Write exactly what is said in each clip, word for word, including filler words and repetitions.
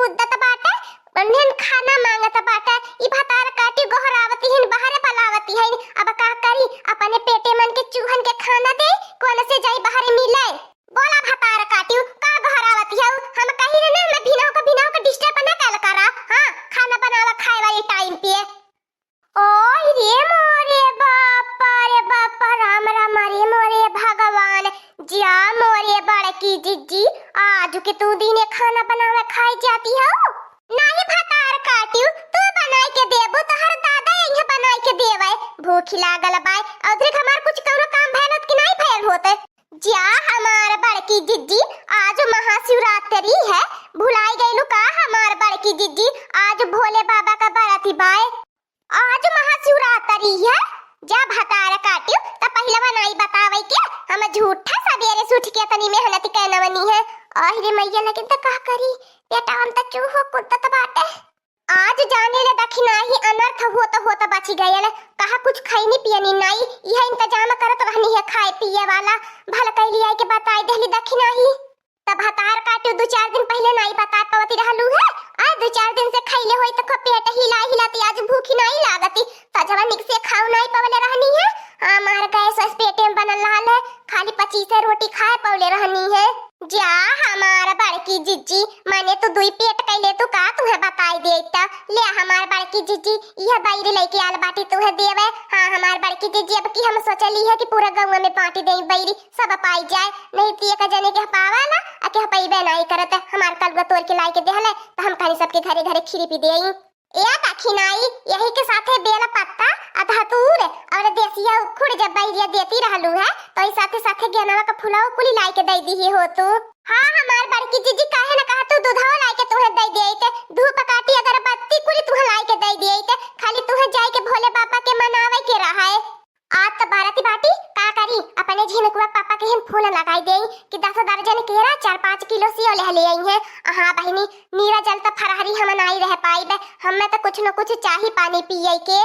कुद्दत बाटे, उन्हें खाना मांगत बाटे। ई भतार काटी गोहरावती हिन, बाहरे बलावती है। अब का करी, अपने पेटे मन के चूहन के खाना दे, कौन से जाई बाहरे मिले? बोला भतार काटियो, का गोहरावती है? हम कही रहे ना, मैं बिनाव का, बिनाव का disturb ना कल करा। हाँ, खाना बनावा खाए वाली time पे। ओय रे मोरे बाप रे बाप, राम राम रे मोरे भगवान, जा मोरे बड़की जिज्जी, आज के तू दिने खाना बनावे खाए जाती हो? नाही भतार काटियो, तू बनाई के देबो, तोहर दादा यहीं बनाई के देवे, भूख लागल बाय, और देख हमार कुछ कौनो काम भयल होत कि नाही भयल होत? जा हमार बड़की जिज्जी, आज महाशिवरात्रि है, भुलाई गईलू का हमार बड़की जिज्जी? आज भोले बाबा का बरती बाय। आज महाशिवरात्रि है, जा भतार काटियो, त पहिलवा नाई बतावे के, हम झूठा सबेरे से उठ के इतनी मेहनत कैनवनी है। आहि रे मैया, लेकिन त का करी, पेटवा में त चूहो कुद्दत बाटे। आज जाने ले दखिनाही अनर्थ होत होत बची गयल, कहा कुछ खैनी पियनी नाई, यह इंतजाम करत रहनी है खाए पिए वाला, भल कैली आई के बताई देहली दखिनाही। तब भतार काटू दू चार दिन पहिले नाई बता पावती रहलू है, आज दू चार दिन से खैले होई त खूब पेट हिला हिलाती, आज भूखी नाई लागती। तजवा निक से खाऊ नाई पवले रहनी है। हाँ, हमार गैस वैस पेटे में बनल रहल है, खाली पच्चीस रोटी खाए पवले रहनी है। जा हमार बड़की जिज्जी, माने तू दुई पेट कैले तू का तुहे बताई देता। ले हमार बड़की जिज्जी, यह बैरी लेके आल बाटी तुहे देवे। हाँ हमार बड़की जिज्जी, अब की हम सोचली है कि पूरा गौवा में बांटी देई बैरी, सब पाई जाए, नहीं तो एक जने के पावाला, आ के पइबे नाई करत। हमार कलुआ तोड़ के लाई के देहले, त हम कहनी सबके घरे घरे खीरी पी देई। ए दखिनाई, यही के साथे बेल पत्ता, आ धतूर और देसिया उखुड़ जब बैरिया देती रहलू है, तो ई साथे साथे गेनवा का फुलाओ कुली लाई के दे दी हो तू। हाँ हमार बड़की जिज्जी, काहे न कहा तू दूधवा लाई के तुहे दे दिए, धूप काटी अगरबत्ती कुली तुहे लाई के दे दिए, खाली तुहे जाए के भोले बाबा के मनावे के रहा है। आज त बरती बाटी, का करी, अपने झिनकुआ पापा के हिन फोन लगाई देई कि दस दर्जन केरा चार पाँच किलो सियो ले ले आई है। हाँ बहिनी, नीरा जल त फरहरी हम नाई रह पाइबे, हमें त कुछ न कुछ चाही पानी पिए के।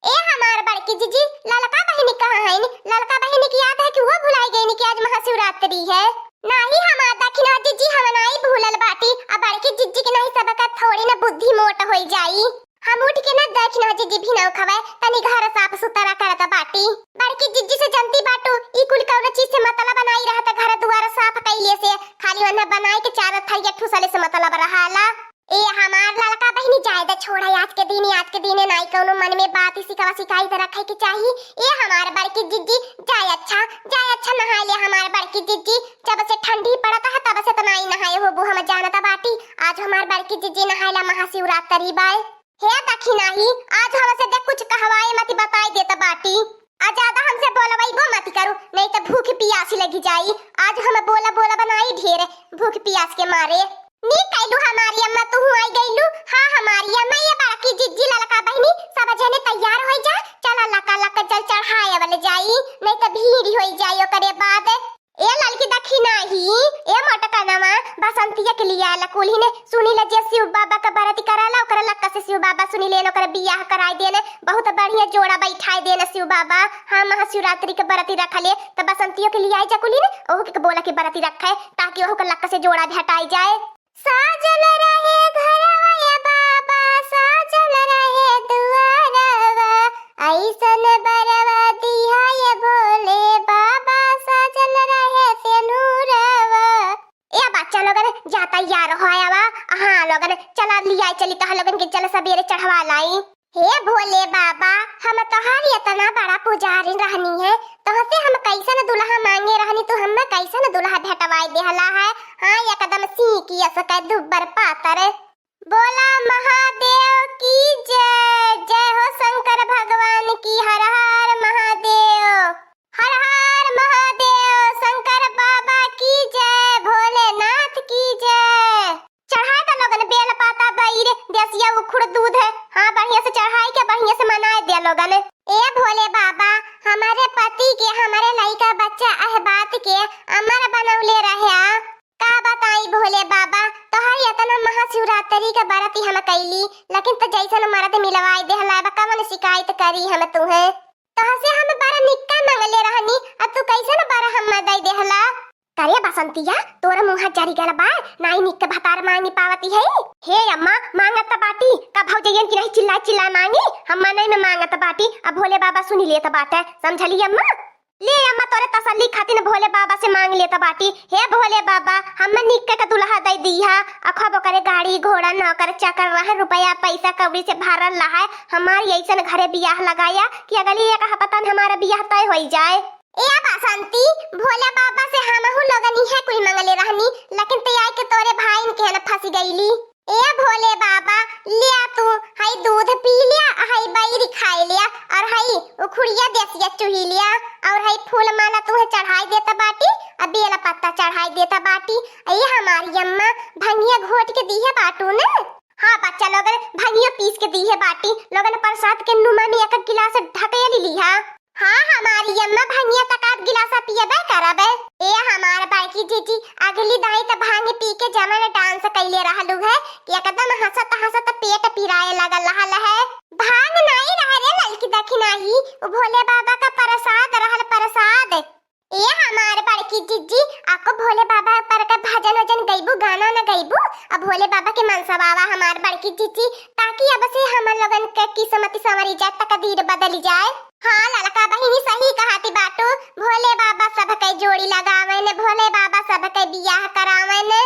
ए हमार बड़की जिज्जी, ललका बहिनी कहाँ है? ललका बहिनी की याद है कि वो भुलाई गई कि आज महाशिवरात्रि है? नाही हमार दखिना जिज्जी, हम नाई भूलल बाटी, अब बड़की जिज्जी के नाही सबका थोड़ी न बुद्धि मोट होई जाई। हम उठ के ना देख ना जिज्जी भी ना खवे, तनी घर साफ सुथरा करत बाटी। बड़की जिज्जी से जनती बाटू, ई कुल कौनो चीज से मतलब बनाई रहत घर दुआर साफ कइले से, खाली ओन्हे बनाई के चार थरिया ठुसले से मतलब रहाला। ए हमार ललका बहिनी, जाए दे, छोड़ा आज के दिन, आज के दिन नाई कौनो मन में बात सिकवा सिकाई त रखे के चाही। ए हमार बड़की जिज्जी, जाए अच्छा, जाए अच्छा नहाए ले हमार बड़की जिज्जी, जब से ठंडी पड़त है तब से त नाई नहाए होबू, हम जानत बाटी। आज हमार बड़की जिज्जी नहाए ला महाशिवरात्रि बाय। हे दखिनाही, आज हमसे देख कुछ कहवाए मत बताई देत बाटी। आ ज्यादा हमसे बोलवइबो मत करू, नहीं त भूख पियास लगी जाई। आज हम बोला बोला बनाई ढेर, भूख पियास के मारे। नी कैलू हमारी अम्मा, तू आई गईलू। हाँ हमारी अम्मा, ये बड़की जिज्जी ललका बहिनी, सब जने तैयार हो जा, चला लका लका जल चढ़ाए वाले जाई, नहीं त भीड़ होई जाई ओकरे बाद। ए ललकी दखिनाही, ए मोटकनवा, बसंतिया के लिए आला कुल्ही ने। सुनी ले जे शिव बाबा का बरती कराला, ओकरा लक्का से शिव बाबा सुनी लेन, ओकरा बियाह कराई देने, बहुत बढ़िया जोड़ा बैठाई देने शिव बाबा। हाँ महाशिवरात्रि के बरती रखले, त बसंतियों के लिए आई जा कुल्ही ने, ओहू के बोला के बरती रखे, ताकि ओहू के लक्का से जोड़ा भेटाई जाए। साजल रहे घरवा ये बाबा, साजल रहे दुआरवा, ऐसन बरवा दिहा ये भोले बाबा, साजल रहे सेनुरवा। ए बच्चा लोगन, जा तैयार हो आवा। हाँ लोगन, चला लिया चली तोहर लोगन के, चल सबेरे चढ़वा लाई। हे भोले बाबा, हम तोहार इतना बड़ा पुजारी रहनी है, तोहसे हम कैसन दुल्हा मांगे रहनी, तू हमें कैसन दुल्हा भेटवाई देहला है। हाँ एकदम सींकी असके दुब्बर पातर। बोला महादेव की जय, जय हो शंकर भगवान की, हर हर महादेव, हर हर महादेव, शंकर बाबा की जय, भोलेनाथ की जय। चढ़ाए द लोगन बेल पाता बैर, देसिया उखुड़ दूध है। हाँ बढ़िया से चढ़ाई के बढ़िया से मनाए दे लोगन। ए भोले बाबा, हमारे पति के, हमारे लइका बच्चा अह बात के अमर बनौले रह्या। का बताई भोले बाबा, तोहर इतना महाशिवरात्रि के बरती हम कैली, लेकिन त जैसन मर्द मिलवाई देहला बा, कवन शिकायत करी हम तुहे। तोहसे हम बर निक्का मंगले रहनी, अब तू कैसन बर हम दई देहला? करे बसंतिया, तोर मुँह जरि गल बा, नाई निक के भतार माँगि पावति है। हे अम्मा, माँगत बाटी, का भौजइयन की नाहीं चिल्लाइ चिल्लाइ माँगी? हम मनई में माँगत बाटी, अब भोले बाबा सुनि लेत बाटे, समझली अम्मा? ले अम्मा, तोरे तसल्ली खातिर भोले बाबा से माँगि लेत बाटी। हे भोले बाबा, हम्मे निक के दुलहा दइ दिहा, अ खूब ओकरे गाड़ी घोड़ा नौकर चाकर रहे, रुपया पइसा कौड़ी से भरल रहे, हमार अइसन घरे बियाह लगाया कि अगली एक हफ्ता में हमार बियाह तय होइ जाए। ए बसंती, भोले बाबा से हमहू लोगन इहे कुल मंगले रहनी, लेकिन ते आइके तोरे भाइन के न फँसि गइली। ए भोले बाबा, लिया तू, हई दूध पी लिया, हई बैरी खाइ लिया, और हई उखुड़िया देसिया चुहि लिया, और हई फूल माला तुहे चढ़ाइ देत बाटी, अ बेल पत्ता चढ़ाइ देत बाटी। ए हमारी अम्मा, भंगिया घोटि के दिहे बाटू न? हाँ बच्चा लोगन, भंगिया पीस के दिहे बाटी, लोगन प्रसाद के नुमा में एक गिलास ढकेलि लिहा। हाँ, हमारी अम्मा भंगिया तक आध गिलासा पियबे करबे। ए हमार बड़की जीजी, अगली दाई त भांग पी के जवन dance कइले रहलू है कि एकदम हँसत हँसत पेट पिराए लगल रहल है। भांग नाई रह रे ललकी दखिनाही, उ भोले बाबा का प्रसाद रहल, प्रसाद। ए हमार बड़की जीजी, अको भोले बाबा पर का भजन वजन गइबू, गाना न गइबू? अब भोले बाबा के मनसवावा हमार बड़की जीजी, ताकि अब से हमन लोगन के किस्मत संवरी जाए, तकदीर बदलि जाए। हाँ ललका बहिनी, सही कहति बाटू, भोले बाबा सबके जोड़ी लगावे न, भोले बाबा सबके बियाह करावे न।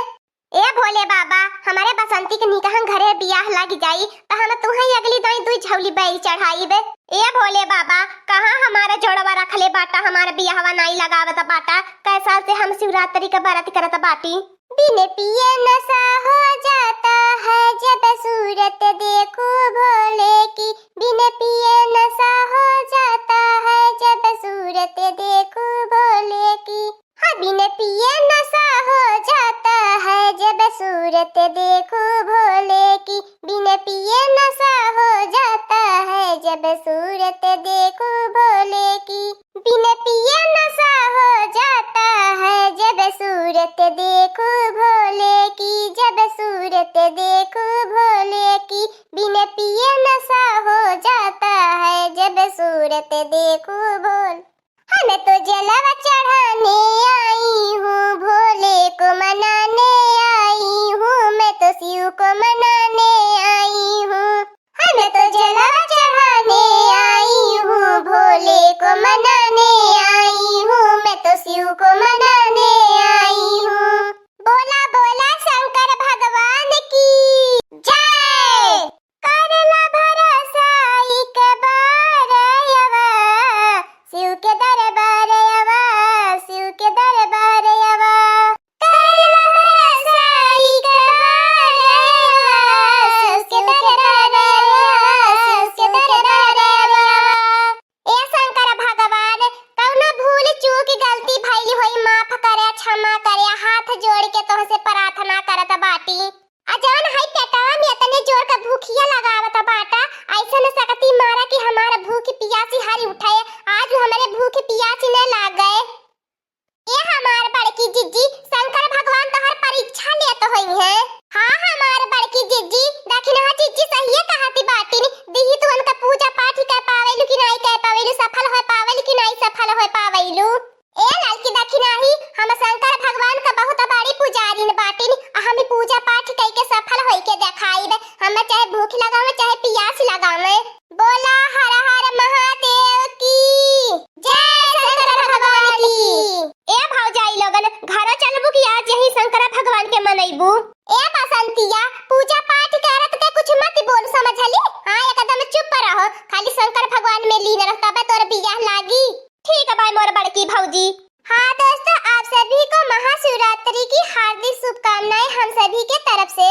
ए भोले बाबा, हमरे बसंती के निकहन घरे बियाह लागि जाई, त हम तुहई अगली दाई दुई झौली बैरी चढ़ाइबे। ए भोले बाबा, कहाँ हमार जोड़वा रखले बाटा, हमार बियाहवा नाई लगावत बाटा, कै साल से हम शिवरात्रि के बरत करत बाटी। बिन पिए नशा हो जाता है जब सूरत देखूं भोले की, बिन पिए नशा हो जाता है जब सूरत देखूं भोले की। हाँ, बिन पिए नशा हो जाता है जब सूरत देखूं भोले की, बिन पिए नशा हो जाता है जब सूरत देखूं भोले की। बिन पिए नशा हो जाता है जब सूरत देखूं भोले की, जब सूरत देखूं भोले की। बिन पिए नशा हो जाता है जब सूरत देखूं भोले। हाँ, मैं तो जलवा चढ़ाने आई हूँ, भोले को मनाने आई हूँ, मैं तो शिव को मनाने आई हूँ। हाँ, मैं तो जलवा चढ़ाने आई हूँ, भोले को मनाने आई हूँ, मैं तो शिव को मनाने आई हूँ। बोला बोला शंकर भगवान की जय। करला भरोसा एक बार आवा, शिव के दरबार आवा, शिव के दरबार आवा। करला भरोसा एक बार आवा, शिव के दरबार आवा, शिव के दरबार आवा। ए शंकर भगवान, कउनो भूल चूक गलती भइल होई, माफ करे, क्षमा करे, हाथ जोड़ि के तोहसे प्रार्थना करत बाटी। आ जवन हई पेटवा में एतने जोर क भूखिया लगावत बाटा, अइसन सकती मारा कि हमार भूख पियासी हरि उठे, आज हमरे भूख पियासी न लागे। ए हमार बड़की जिज्जी, शंकर भगवान तोहर परीक्षा लेत होइहैं। हाँ हमार बड़की जिज्जी, दखिनहा जिज्जी सहिए कहति बाटिन, दिही तू उनका पूजा पाठ कर पावेलू कि नाई कर पावेलू, सफल हो पावेलू कि नाई सफल हो पावेलू। ए ललकी दखिनही, हम शंकर भगवान क बहुत बड़ी पुजारिन बाटिन, आ हम पूजा पाठ कइके सफल होइके देखाइब, हम चाहे भूख लगावे चाहे पियास लगावे। बोला हर हर महादेव की जय, शंकर भगवान की। ए भौजाई लोगन, घरो चलबू कि आज यही शंकर भगवान के मनइबू? ए बसंतिया, पूजा पाठ करत के कुछ मत बोल, समझली? हाँ, एकदम चुप रहो, खाली शंकर भगवान में लीन रह, तबे तोर बियाह लागी। ठीक है भाई मोर बड़की भौजी। हाँ दोस्तों, आप सभी को महाशिवरात्रि की हार्दिक शुभकामनाएं हम सभी के तरफ से।